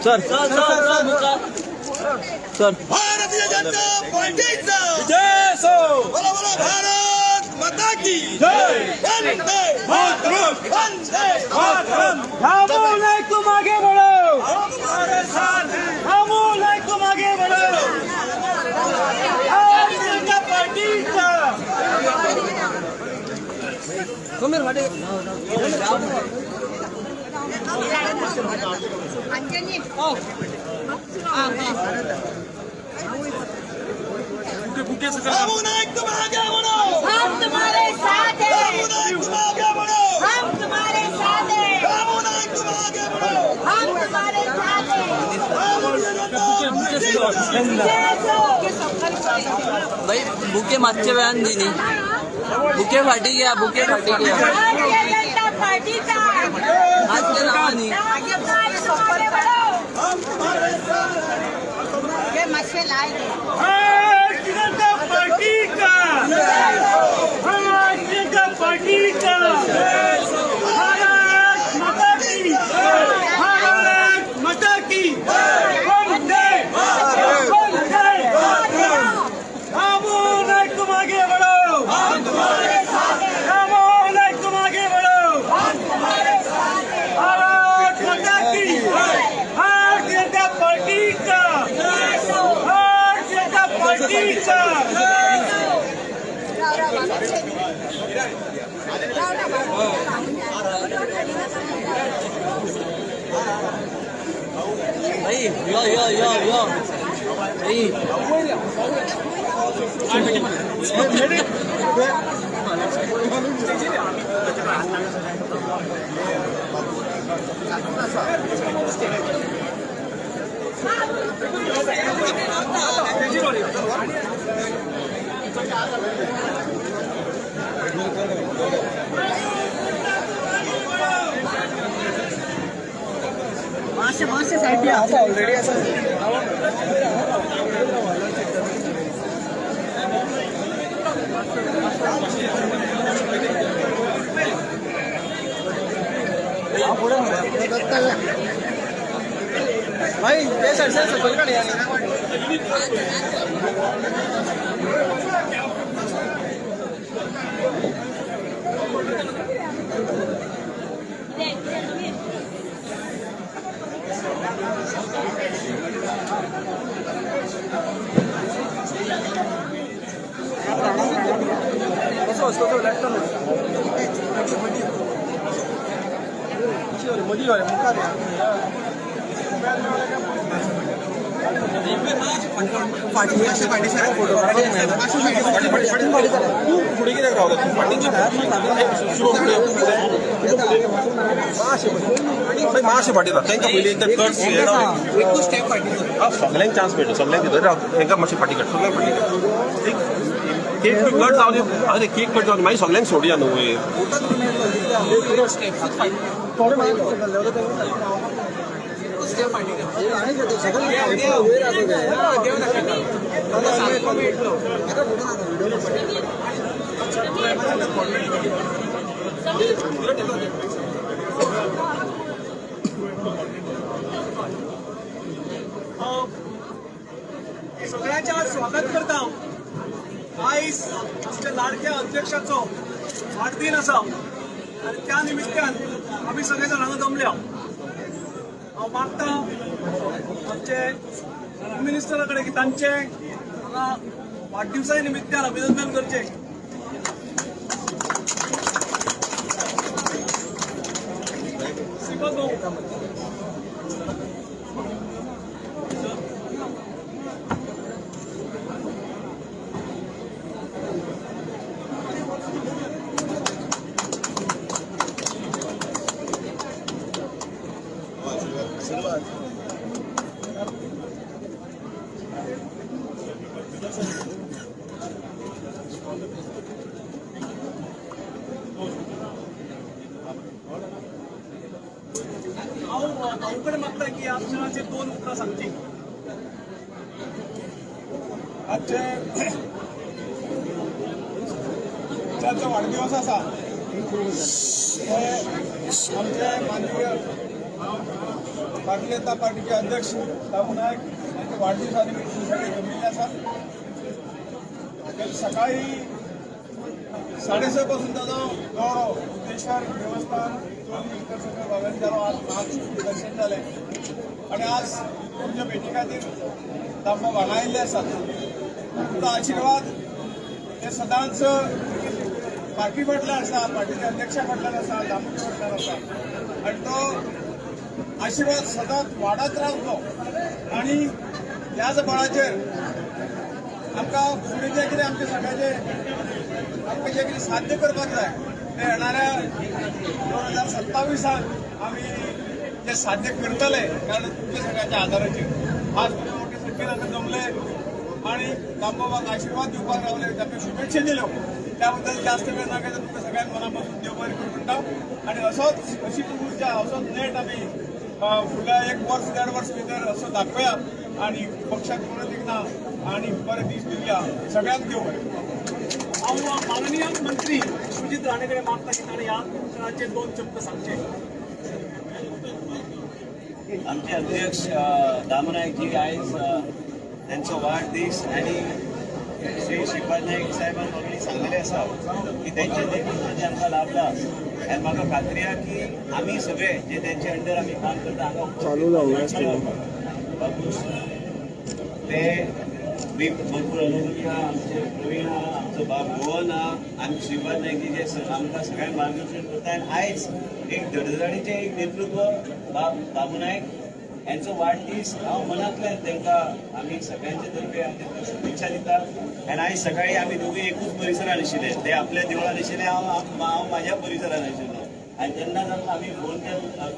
Sir sir sir sir. Bharatiya Janata पार्टीचा जय so. बोला बोला, भारत माता की जय. वंदे मातरम. वंदे मातरम. रामू नाईक तुम आगे बढ़ो, रामू नाईक तुम आगे बढ़ो. भारतीय जनता पार्टीचा. रामू नाईक तुम आगे बढ़ो. हम तुम्हारे साथ हैं. रामू नाईक तुम आगे बढ़ो. हम तुम्हारे साथ हैं. रामू नाईक तुम आगे बढ़ो. हम तुम्हारे साथ हैं. भारतीय जनता पार्टीचा. जय हो. बाई, बुके मागच्या वेळान दिली. बुके फाटी घ्या, बुके फाटी घ्या. भारतीय जनता पार्टीचा. आजच्या नावानी. रामू नाईक तुम आगे बढ़ो. हम तुम्हारे साथ हैं. ये मशे लाएंगे. भारतीय जनता पार्टीचा, भारतीय जनता पार्टीचा. भारत माता की, भारत माता की. वंदे वंदे. रामू नाईक तुम आगे बढ़ो, रामू नाईक तुम आगे बढ़ो. भारत माता की, भारतीय जनता पार्टीचा, भारतीय जनता पार्टीचा. बाई, यो यो यो यो बाई. फुडें कित्याक रावला तूं? फाटीं फुडें, मातशें फाटीं राव. तांकां पयलीं ते कट. सगल्यांक चान्स मेळटा, सगल्यांक दिता. राव, तांकां मातशें फाटीं काड, सगल्यांक फाटीं काड. केक कट जावं दी. अरे, केक कट जावं दी, मागीर सगल्यांक सोडया न्हू वयर. सगळ्यांच्या स्वागत करता. आयज आमच्या लाडक्या अध्यक्षाचो वाडदीन आसा आनी त्या निमित्तान आमी सगळे जाण हांगा जमल्या. हांव मागता आमचे होम मिनिस्टरा कडेन की तांचे हांगा वाडदिवसा निमित्तान अभिनंदन करचें. श्रीपाद भाऊ. हांव भाऊ कडेन मागता की ह्या क्षणाचेर दोन उतरां सांगची. आजचे जांचो वाडदिवस आसा ते आमचे माननीय भारतीय जनता पार्टीचे अध्यक्ष दामू नायक यांच्या वाढदिवसा निमित्त सगळे जमलेले आसात. काल सकाळी 6:30 पासून ताजो दौरो बुद्धेश्वर देवस्थान, चोली इतर सगळ्या भागांनी जालो. आज आज दर्शन जालें आनी आज तुमच्या भेटी खातीर दामबाब हांगा आयिल्ले आसात. तुमचो आशिर्वाद हे सदांच पार्टी फाटल्यान आसा, पार्टीच्या अध्यक्षा फाटल्यान आसा, दामूच्या फाटल्यान आसा आनी तो आशिर्वाद सदांच वाडत रावतलो. आनी ह्याच बळाचेर आमकां फुडें जें कितें आमचें सगळ्याचें, आमकां जें कितें साध्य करपाक जाय, तें येणाऱ्या 2027 आमी तें साध्य करतले, कारण तुमच्या सगळ्यांच्या आदाराचेर आज तुमी मोठे संख्येन हांगा जमले आणि दामबाबाक आशिर्वाद दिवपाक रावले, तांकां शुभेच्छा दिल्यो, त्याबद्दल जास्त वेळ ना घेता तुमकां सगळ्यांक मना पासून देव बरें करूं म्हणटा. आनी असोच, अशीच ऊर्जा, असोच नेट आमी फुडल्या एक वर्स देड वर्स भितर असो दाखोवया आणि पक्षाक परत एकदा आणि बरे दीस दिवया. सगळ्यांक देव बरें करूं. हांव माननीय मंत्री विश्वजीत राणे कडेन मागता की ताणें ह्या क्षणाचेर दोन शब्द सांगचे. आमचे अध्यक्ष दामू नायकजी, आयज त्यांचो वाढदीस आणि श्री श्रीपाद नाईक साहेबान ऑलरेडी सांगलेले आसा की त्यांचे नेतृत्व जे आमकां लाभला आनी म्हाका खात्री आहा की आमी सगळे जे त्यांचे अंडर आमी काम करता, हांगा उपस्थित बाबूश, ते बी भरपूर अनुभवी आहा, आमचे प्रवीण आहा, आमचो बाब रोहन आहा आनी श्रीपाद नायकजी जे आमकां सगळ्यांक मार्गदर्शन करता. आनी आयज एक धडधडीचें एक नेतृत्व बाब दामू नायक यांचो वाढदीस, हांव मनांतल्यान तांकां आमी सगळ्यांचे तर्फे हांव तांकां शुभेच्छा दिता. आनी आयज सकाळी आमी दोगूय एकूच परिसरान आशिल्ले. ते आपल्या देवळान आशिल्ले, हांव हांव म्हाज्या परिसरान आशिल्लो. आनी तेन्ना आमी फोन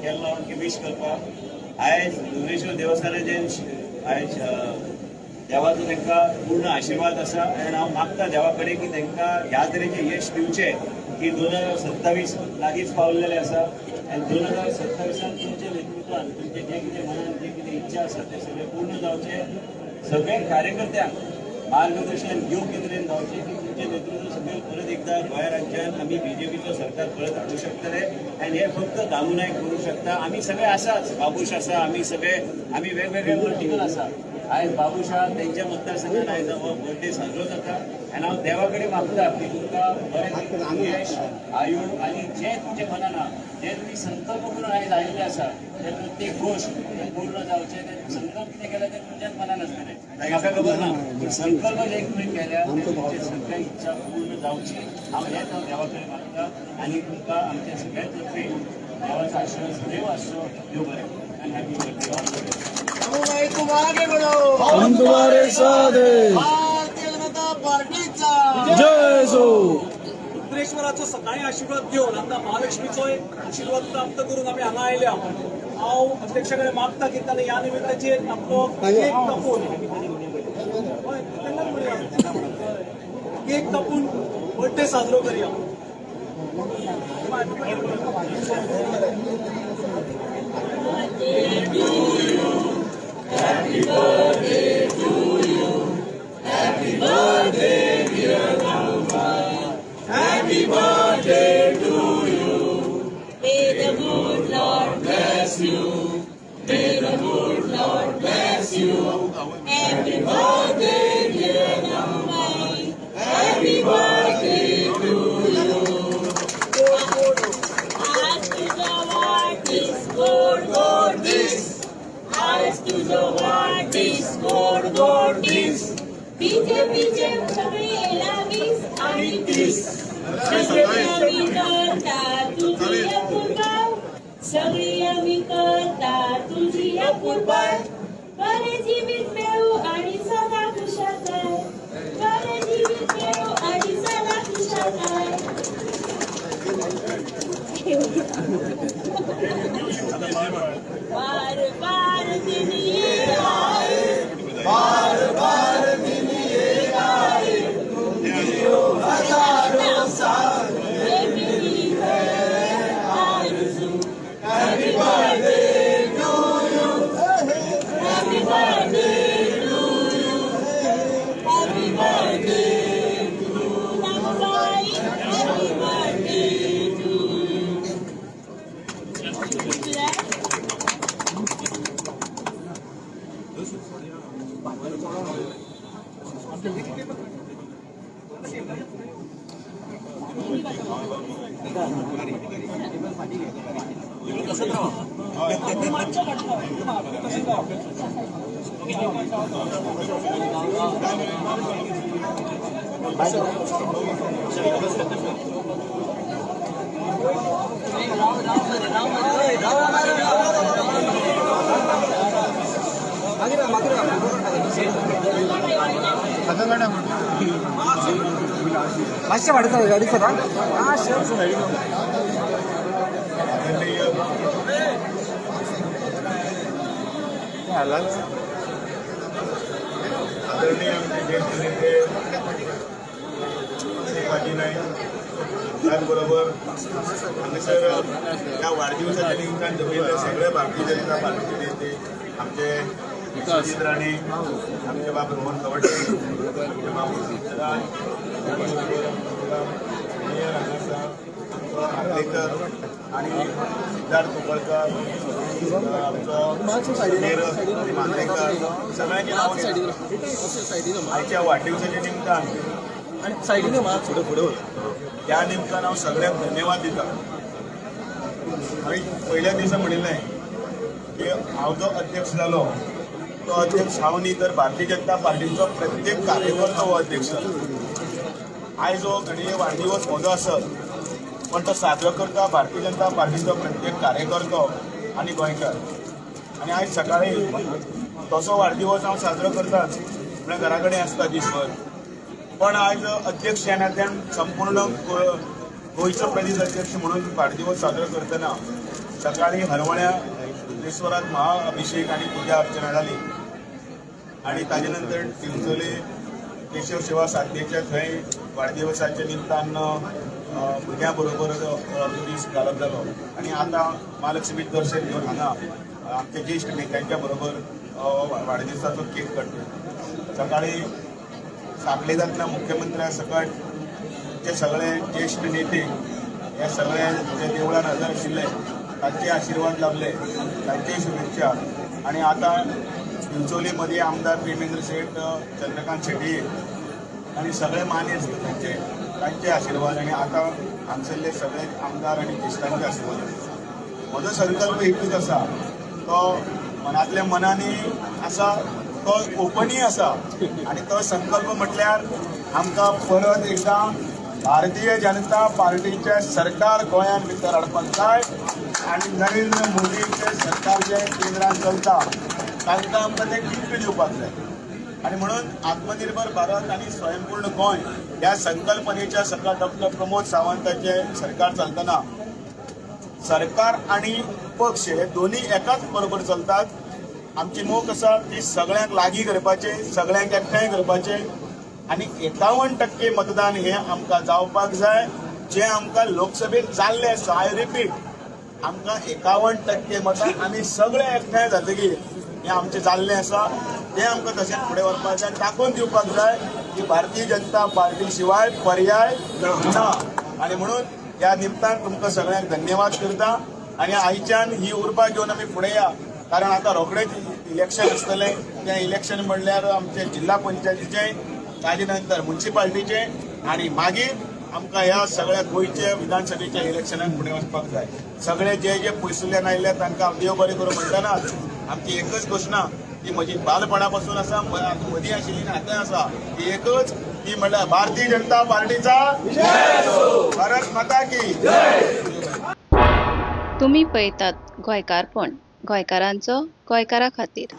केल्लो की वीश करपाक. आयज दुर्गेश्वर देवस्थानाचेर आयज देवाचो तांकां पूर्ण आशिर्वाद आसा आनी हांव मागता देवा कडेन की तांकां ह्या तरेचें यश दिवचें की 2027 लागींच पावलेलें आसा आनी 2027 तुमच्या नेतृत्वान तुमचें जें कितें मनान जे कितें इच्छा आसा तें सगळें पूर्ण जावचें. सगळे कार्यकर्त्यांक मार्गदर्शन योग्य तरेन जावचें की तुमचें नेतृत्व सगळें परत एकदा गोंय राज्यान आमी बीजेपीचो सरकार परत हाडूं शकतले. आनी हें फक्त दामू नायक करूं शकता. आमी सगळे आसाच, बाबूश आसा, आमी सगळे, आमी वेगवेगळे वर्टिकल आसा. आयज बाबूश आहा, तेंच्या मतदारसंघात आयज हो बर्थडे साजरो जाता आनी हांव देवा कडेन मागता की तुमकां बरें यश, आयु आनी जे तुमच्या मनान आहा, जे तुमी संकल्प करून आयज आयिल्ले आसा, ते प्रत्येक गोश्ट ते पूर्ण जावचे. ते संकल्प कितें केला ते तुमच्याच मनान आसतले, म्हाका खबर ना, पूण संकल्प जे तुमी केल्या ते तुमचे सगळे इच्छा पूर्ण जावची, हांव हेच हांव देवा कडेन मागता. आनी तुमकां आमच्या सगळ्या तर्फे देवाचो आशिर्वाद सदैव आसचो. देव बरें करूं आनी happy birthday, all the best. तुम आगे बढ़ो, हम तुम्हारे साथ हैं. भारतीय जनता पार्टीचा जय हो. रुद्रेश्वराचो सकाळी आशिर्वाद घेवन आतां महालक्ष्मीचोय आशिर्वाद प्राप्त करून आमी हांगा आयल्या. हांव अध्यक्षा कडेन मागता की ताणें ह्या निमित्ताचेर आपलो केक कापून, हय, तेन्नाच म्हणया, केक कापून बर्थडे साजरो करया. May the good Lord bless you. May the good Lord bless you. Happy birthday, dear Dambai. Happy birthday to you. आज तुझा वाढदिवस, गोड गोड दिस. आज तुझा वाढदिवस, गोड गोड दिस. बीजेपीचे सगळे 20 आणि 30. सगळी आम्ही करता तुझी अपुरबाय, सगळी आम्ही करता तुझी अपुरबाय. बरे जीवित मेळू आणि सदा खुशाल, बरे जीवित मेळू आणि सदा खुशाल. बार बार दिन ये आए, बार बार दिन ये आए, तुम जियो हजारों साल, ये मेरी है आरज़ू. Happy birthday to you. Happy birthday to you. Happy birthday to Dambai. Happy birthday to you. आदरणीय आमचे ज्येष्ठ नेते श्री नाईक, त्याचबरोबर हांगासर ह्या वाढदिवसाच्या निमतान जमिल्ले सगळे भारतीय जनता पार्टीचे नेते, आमचे विश्वजीत राणे, आमचे बाब रोहन खंवटे, आमचे बाब राज, त्याचबरोबर मेयर हांगा आमचो आर्लेकर आनी सिद्धार्थ कुंकळकर, आमचो सुधीर मांद्रेकर, सगळ्यांची नांवां घेता. आयच्या वाढदिवसाच्या निमतान ह्या निमतान हांव सगळ्यांक धन्यवाद दिता. हांवें पयल्या दिसा म्हणिल्लें की हांव जो अध्यक्ष जालो तो अध्यक्ष हांव न्ही, तर भारतीय जनता पार्टीचो प्रत्येक कार्यकर्तो हो अध्यक्ष जालो. आयज हो घडये वाढदिवस म्हजो आसत, पण तो साजरो करता भारतीय जनता पार्टीचो प्रत्येक कार्यकर्तो आनी गोंयकार. आनी आयज सकाळी तसो वाढदिवस हांव साजरो करताच, म्हळ्यार घरा कडेन आसता दीसभर, पण आयज अध्यक्ष ह्या नात्यान संपूर्ण गोंयचो प्रदेश अध्यक्ष म्हणून वाढदिवस साजरो करतना सकाळी हरवळ्या बुद्धेश्वरात महाअभिषेक आनी पुजा अर्चना जाली आनी ताजे नंतर चिंचोले केशव सेवा साधनेच्या थंय वाढदिवसाच्या निमतान भुरग्यां बरोबर अर्दो दीस घालप जालो आनी आतां महालक्ष्मी दर्शन घेवन हांगा आमच्या ज्येश्ठ नेत्यांच्या बरोबर वाढदिवसाचो केक कट. सकाळी सांखळे जातना मुख्यमंत्र्या सकट जे सगळे ज्येश्ठ नेते हे सगळे जे देवळान हजर आशिल्ले तांचे आशिर्वाद लाभले, तांचे शुभेच्छा. आनी आतां चिंचोली मध्ये आमदार प्रेमेंद्र शेट, चंद्रकांत शेटये आनी सगळे मानेस्त तांचे तांचे आशिर्वाद आनी आतां हांगसरले सगळे आमदार आनी ज्येश्ठांचे आशिर्वाद. म्हजो संकल्प एकूच आसा, तो मनांतल्या मनांनी आसा, तो ओपनूय आसा आनी तो संकल्प म्हटल्यार आमकां परत एकदां भारतीय जनता पार्टीचें सरकार गोंयांत भितर हाडपाक जाय आनी नरेंद्र मोदीचें सरकार जें केंद्रान चलता तांकां आमकां तें गिफ्ट दिवपाक जाय. आनी म्हणून आत्मनिर्भर भारत आनी स्वयंपूर्ण गोंय ह्या संकल्पनेच्या सकयल डॉक्टर प्रमोद सावंताचें सरकार चलतना सरकार आणि पक्ष हे दोन्ही एकाच बरोबर चलतात. आमची मोख आसा ती सगळ्यांक लागीं करपाचे, सगळ्यांक एकठांय करपाचे आनी 51% मतदान हे आमकां जावपाक जाय, जें आमकां लोकसभेत जाल्लें आसा. I repeat, आमकां 51% मतां आमी सगळे एकठांय जातकीर हें आमचें जाल्लें आसा, तें आमकां तशें फुडें व्हरपाक जाय आनी दाखोवन दिवपाक जाय की भारतीय जनता पार्टी शिवाय पर्याय ना. आनी म्हणून ह्या निमतान तुमकां सगळ्यांक धन्यवाद करता आनी आयच्यान ही उर्बा घेवन आमी फुडें या, कारण आतां रोखडेच इलेक्शन आसतलें. तें इलेक्शन म्हणल्यार आमचे जिल्हा पंचायतीचें, ताजे नंतर मुन्सिपाल्टीचें आनी मागीर आमकां ह्या सगळ्या गोंयच्या विधानसभेच्या इलेक्शनाक फुडें वचपाक जाय. सगळे जे जे पयसुल्ल्यान आयिल्ले तांकां हांव देव बरें करूं म्हणटनाच आमची एकच घोशणा, ती म्हजी बालपणा पासून आसा, मदीं आशिल्ली आनी आतांय आसा, ती एकच, ती म्हणल्यार भारतीय जनता पार्टीचा. भारत माता की. तुमी पळयतात गोंयकारपण, गोंयकारांचो गोंयकारा खातीर.